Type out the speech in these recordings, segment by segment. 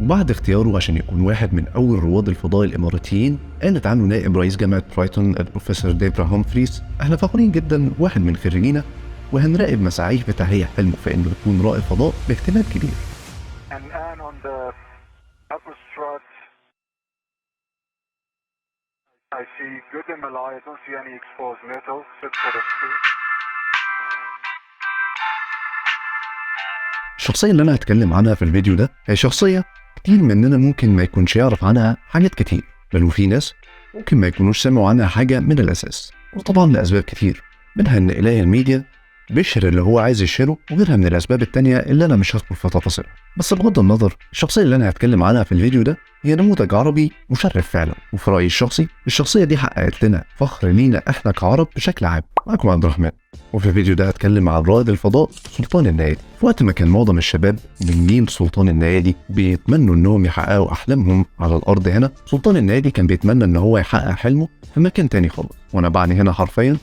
وبعد اختياره عشان يكون واحد من أول رواد الفضاء الإماراتيين، قالت عنه نائب رئيس جامعة برايتون البروفيسور ديبرا هومفريز: احنا فخورين جدا واحد من خريجينا، وهنراقب مساعيه في تحقيق حلمه في انه يكون رائد فضاء باهتمام كبير. الشخصية اللي أنا هتكلم عنها في الفيديو ده هي شخصية كتير مننا ممكن ما يكونش يعرف عنها حاجات كتير، بل وفي ناس ممكن ما يكونوش سمعوا عنها حاجة من الأساس، وطبعا لأسباب كتير، منها إن إله الميديا بيشهر اللي هو عايز يشهره، وغيرها من الأسباب التانية اللي أنا مش هدخل في تفاصيلها. بس بغض النظر، الشخصية اللي أنا هتكلم عنها في الفيديو ده هي نموذج عربي مشرف فعلا، وفي رأيي الشخصي الشخصية دي حققت لنا فخر لينا إحنا كعرب بشكل عام. معاكم عبد الرحمن، وفي الفيديو ده هتكلم عن رائد الفضاء سلطان النيادي. في وقت ما كان معظم الشباب من جيل سلطان النيادي بيتمنوا انهم يحققوا احلامهم على الارض هنا، سلطان النيادي كان بيتمنى ان هو يحقق حلمه في مكان تاني خالص، وانا بعني هنا حرفيا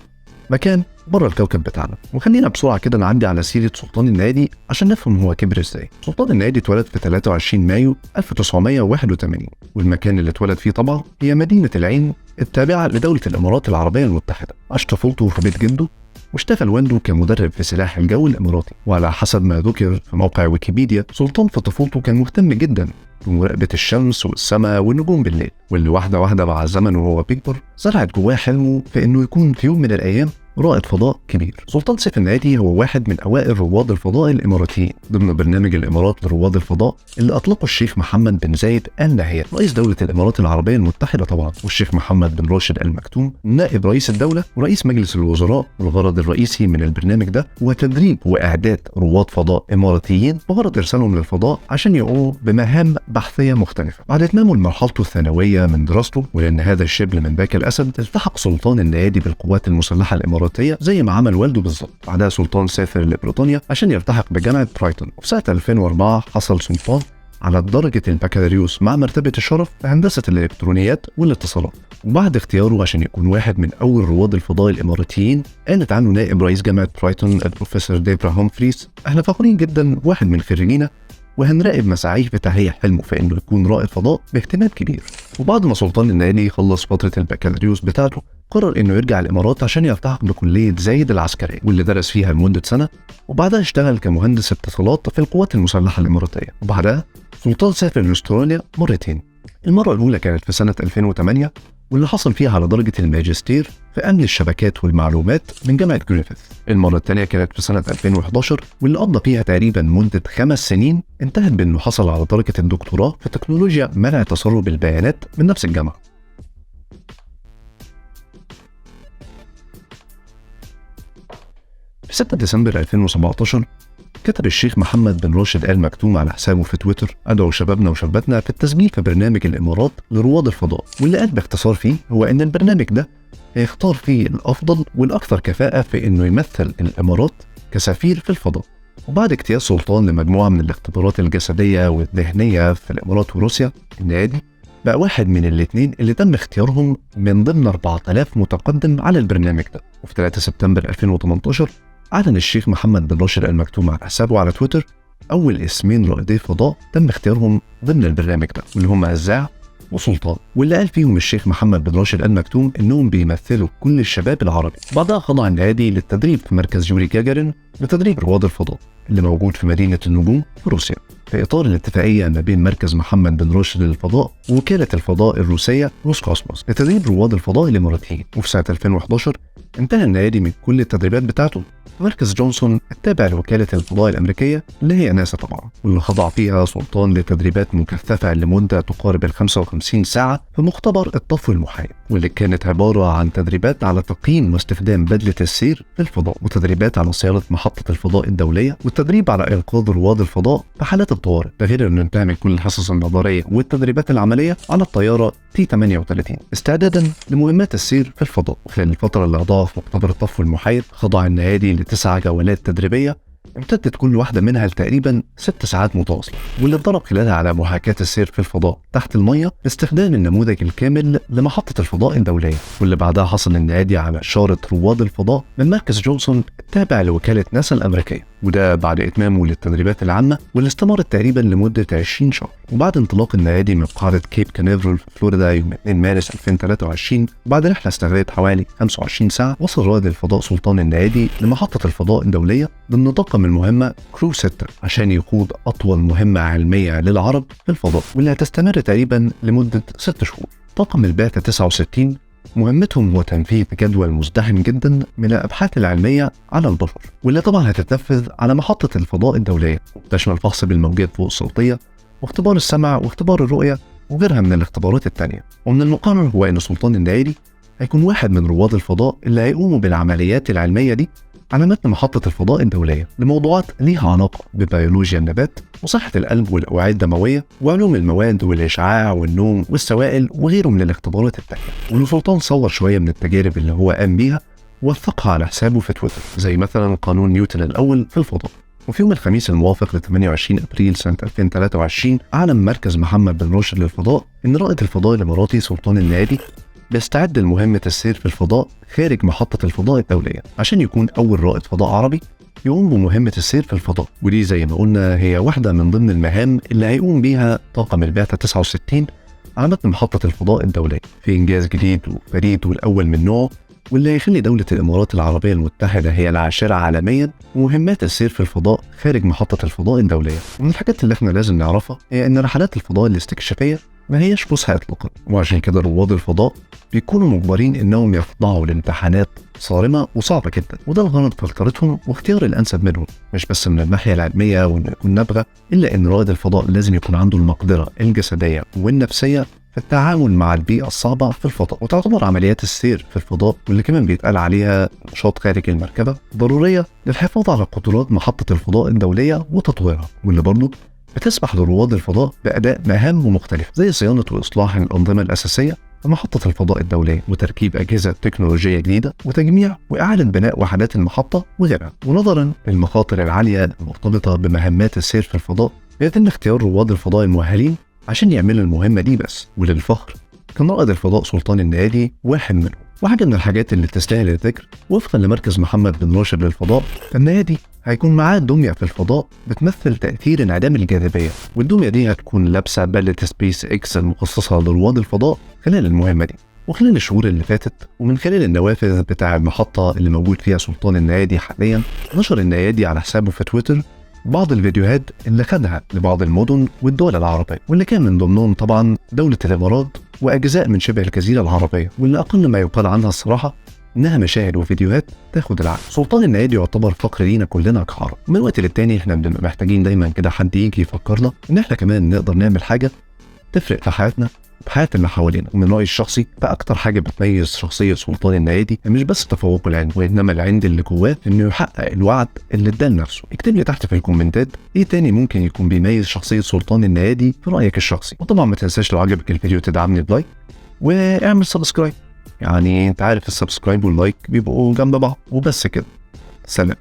مكان بره الكوكب بتاعنا. وخلينا بسرعة كده نعدي على سيره سلطان النيادي عشان نفهم هو كبر ازاي. سلطان النيادي اتولد في 23 مايو 1981، والمكان اللي اتولد فيه طبعا هي مدينة العين التابعة لدولة الامارات العربية المتحدة. عاش طفولته في بيت جده، واشتغل والده كمدرب في سلاح الجو الاماراتي. وعلى حسب ما ذكر في موقع ويكيبيديا، سلطان في طفولته كان مهتم جدا بمراقبة الشمس والسماء والنجوم بالليل، واللي واحدة واحدة مع الزمن وهو بيكبر زرعت جواه حلمه في انه يكون في يوم من الايام رائد فضاء كبير. سلطان سيف النيادي هو واحد من اوائل رواد الفضاء الاماراتيين ضمن برنامج الامارات لرواد الفضاء اللي اطلقه الشيخ محمد بن زايد آل نهيان رئيس دولة الامارات العربية المتحدة طبعا، والشيخ محمد بن راشد آل مكتوم نائب رئيس الدولة ورئيس مجلس الوزراء. والغرض الرئيسي من البرنامج ده هو تدريب واعداد رواد فضاء اماراتيين بغرض ارسالهم للفضاء عشان يقوموا بمهام بحثية مختلفة. بعد اتمامه لمرحلته الثانوية من دراسته، ولان هذا الشبل من ذاك الاسد، التحق سلطان النيادي بالقوات المسلحة الاماراتية زي ما عمل والده بالظبط. بعدها سلطان سافر لبريطانيا عشان يلتحق بجامعة برايتون، وفي سنة 2004 حصل سلطان على درجة البكالوريوس مع مرتبة الشرف في هندسة الإلكترونيات والاتصالات. وبعد اختياره عشان يكون واحد من أول رواد الفضاء الإماراتيين، قالت عنه نائب رئيس جامعة برايتون البروفيسور ديبرا هومفريز: احنا فخورين جدا واحد من خريجينا، وهنراقب مساعيه في تحقيق حلمه في انه يكون رائد فضاء باهتمام كبير. وبعد ما سلطان النيادي خلص فترة البكالوريوس بتاعته، قرر انه يرجع الامارات عشان يلتحق بكلية زايد العسكرية واللي درس فيها لمدة سنة، وبعدها اشتغل كمهندس اتصالات في القوات المسلحة الاماراتية. وبعدها سلطان سافر لاستراليا مرتين. المرة الأولى كانت في سنة 2008، واللي حصل فيها على درجة الماجستير في أمن الشبكات والمعلومات من جامعة جريفيث. المرة الثانية كانت في سنة 2011، واللي قضى فيها تقريبا مدة 5 سنين، انتهت بأنه حصل على درجة الدكتوراه في تكنولوجيا منع تسرب البيانات من نفس الجامعة. في 6 ديسمبر 2017 كتب الشيخ محمد بن راشد آل مكتوم على حسابه في تويتر: أدعو شبابنا وشاباتنا في التسجيل في برنامج الإمارات لرواد الفضاء. واللي قال باختصار فيه هو إن البرنامج ده هيختار فيه الأفضل والأكثر كفاءة في إنه يمثل الإمارات كسفير في الفضاء. وبعد اجتياز سلطان لمجموعة من الاختبارات الجسدية والذهنية في الإمارات وروسيا، النيادي بقى واحد من الاثنين اللي تم اختيارهم من ضمن 4000 متقدم على البرنامج ده. وفي 3 سبتمبر 2018 أعلن الشيخ محمد بن راشد آل مكتوم على حسابه على تويتر أول اسمين رائدي فضاء تم اختيارهم ضمن البرنامج ده، واللي هم هزاع وسلطان، واللي قال فيهم الشيخ محمد بن راشد آل مكتوم إنهم بيمثلوا كل الشباب العربي. بعدها خضع النيادي للتدريب في مركز يوري جاجارين لتدريب رواد الفضاء اللي موجود في مدينة النجوم في روسيا، في إطار الاتفاقية ما بين مركز محمد بن راشد للفضاء ووكالة الفضاء الروسية روسكوسموس لتدريب رواد الفضاء الإماراتيين. وفي سنة 2011 انتهى النيادي من كل التدريبات بتاعته في مركز جونسون التابع لوكالة الفضاء الأمريكية اللي هي ناسا طبعا، واللي خضع فيها سلطان لتدريبات مكثفة لمدة تقارب ال 55 ساعة في مختبر الطفو المحايد، واللي كانت عبارة عن تدريبات على تقييم واستخدام بدلة السير في الفضاء، وتدريبات على صيانة محطة الفضاء الدولية، والتدريب على إنقاذ رواد الفضاء في حالات الطوارئ. ده غير انه انتهى من كل الحصص النظرية والتدريبات العملية على الطيارة T-38 استعدادا لمهمات السير في الفضاء. وخلال الفترة اللي قضاها في مختبر الطفو المحايد، خضع النيادي ل9 جولات تدريبية امتدت كل واحدة منها لتقريبا 6 ساعات متواصلة، واللي اتدرب خلالها على محاكاة السير في الفضاء تحت المية باستخدام النموذج الكامل لمحطة الفضاء الدولية. واللي بعدها حصل النيادي على شارة رواد الفضاء من مركز جونسون التابع لوكالة ناسا الأمريكية. وده بعد إتمامه للتدريبات العامة واللي استمرت تقريبا لمدة 20 شهر. وبعد انطلاق النيادي من قاعدة كيب كانافرال في فلوريدا يوم 2 مارس 2023 بعد رحلة استغرقت حوالي 25 ساعة، وصل رائد الفضاء سلطان النيادي لمحطة الفضاء الدولية ضمن طاقم المهمة كرو 6 عشان يخوض أطول مهمة علمية للعرب في الفضاء، واللي هتستمر تقريبا لمدة 6 شهور. طاقم البعثة 69 مهمتهم هو تنفيذ جدول مزدحم جدا من الأبحاث العلمية على البشر، واللي طبعا هتتنفذ على محطة الفضاء الدولية، وتشمل فحص بالموجات فوق الصوتية واختبار السمع واختبار الرؤية وغيرها من الاختبارات التانية. ومن المقرر هو أن سلطان النيادي هيكون واحد من رواد الفضاء اللي هيقوموا بالعمليات العلمية دي على متن محطة الفضاء الدولية لموضوعات ليها علاقة ببيولوجيا النبات وصحة القلب والأوعية الدموية وعلوم المواد والإشعاع والنوم والسوائل وغيره من الاختبارات التانية. والسلطان صور شوية من التجارب اللي هو قام بيها ووثقها على حسابه في تويتر، زي مثلا قانون نيوتن الأول في الفضاء. وفي يوم الخميس الموافق ل 28 أبريل سنة 2023 أعلن مركز محمد بن راشد للفضاء إن رائد الفضاء الإماراتي سلطان النيادي بيستعد لمهمة السير في الفضاء خارج محطة الفضاء الدولية عشان يكون أول رائد فضاء عربي يقوم بمهمة السير في الفضاء، ودي زي ما قلنا هي واحدة من ضمن المهام اللي هيقوم بيها طاقم البعثة 69 على متن محطة الفضاء الدولية في إنجاز جديد وفريد والأول من نوعه، واللي هيخلي دولة الإمارات العربية المتحدة هي العاشرة عالميا ومهمات السير في الفضاء خارج محطة الفضاء الدولية. ومن الحاجات اللي احنا لازم نعرفها هي إن رحلات الفضاء الاستكشافية ما هيش فسحة إطلاقا، وعشان كده رواد الفضاء بيكونوا مجبرين إنهم يخضعوا لامتحانات صارمة وصعبة جدا، وده الغرض فلترتهم واختيار الأنسب منهم، مش بس من الناحية العلمية وإنه يكون نابغة، إلا إن رائد الفضاء لازم يكون عنده المقدرة الجسدية والنفسية في التعامل مع البيئة الصعبة في الفضاء. وتعتبر عمليات السير في الفضاء واللي كمان بيتقال عليها نشاط خارج المركبة ضرورية للحفاظ على قدرات محطة الفضاء الدولية وتطويرها، واللي برضه بتسمح لرواد الفضاء بأداء مهام مختلفة زي صيانة وإصلاح الأنظمة الأساسية في محطة الفضاء الدولية وتركيب أجهزة تكنولوجية جديدة وتجميع وإعادة بناء وحدات المحطة وغيرها. ونظرا للمخاطر العالية المرتبطة بمهمات السير في الفضاء بيتم اختيار رواد الفضاء المؤهلين عشان يعملوا المهمة دي بس، وللفخر كان رائد الفضاء سلطان النيادي واحد منهم. وحاجة من الحاجات اللي تستاهل الذكر، وفقا لمركز محمد بن راشد للفضاء، فالنيادي هيكون معاه دمية في الفضاء بتمثل تأثير انعدام الجاذبية، والدمية دي هتكون لابسة بدلة سبيس اكس المخصصة لرواد الفضاء خلال المهمة دي. وخلال الشهور اللي فاتت ومن خلال النوافذ بتاع المحطة اللي موجود فيها سلطان النيادي حاليا، نشر النيادي على حسابه في تويتر بعض الفيديوهات اللي خدها لبعض المدن والدول العربية، واللي كان من ضمنهم طبعا دولة الإمارات وأجزاء من شبه الجزيرة العربية، واللي أقل ما يقال عنها الصراحة إنها مشاهد وفيديوهات تاخد العقل. سلطان النيادي يعتبر فخر لينا كلنا كعرب، من وقت للتاني احنا بنبقى محتاجين دايما كده حد يجي يفكرنا إن احنا كمان نقدر نعمل حاجة تفرق في حياتنا وفي حياة اللي حوالينا. ومن رأيي الشخصي فأكتر حاجة بتميز شخصية سلطان النيادي مش بس تفوقه العلمي، وإنما العند اللي جواه إنه يحقق الوعد اللي اداه لنفسه. اكتب لي تحت في الكومنتات إيه تاني ممكن يكون بيميز شخصية سلطان النيادي في رأيك الشخصي. وطبعا ما تنساش لو عجبك الفيديو تدعمني ب like واعمل subscribe، يعني انت عارف ال subscribe وال like بيبقوا جنب بعض. وبس كده، سلام.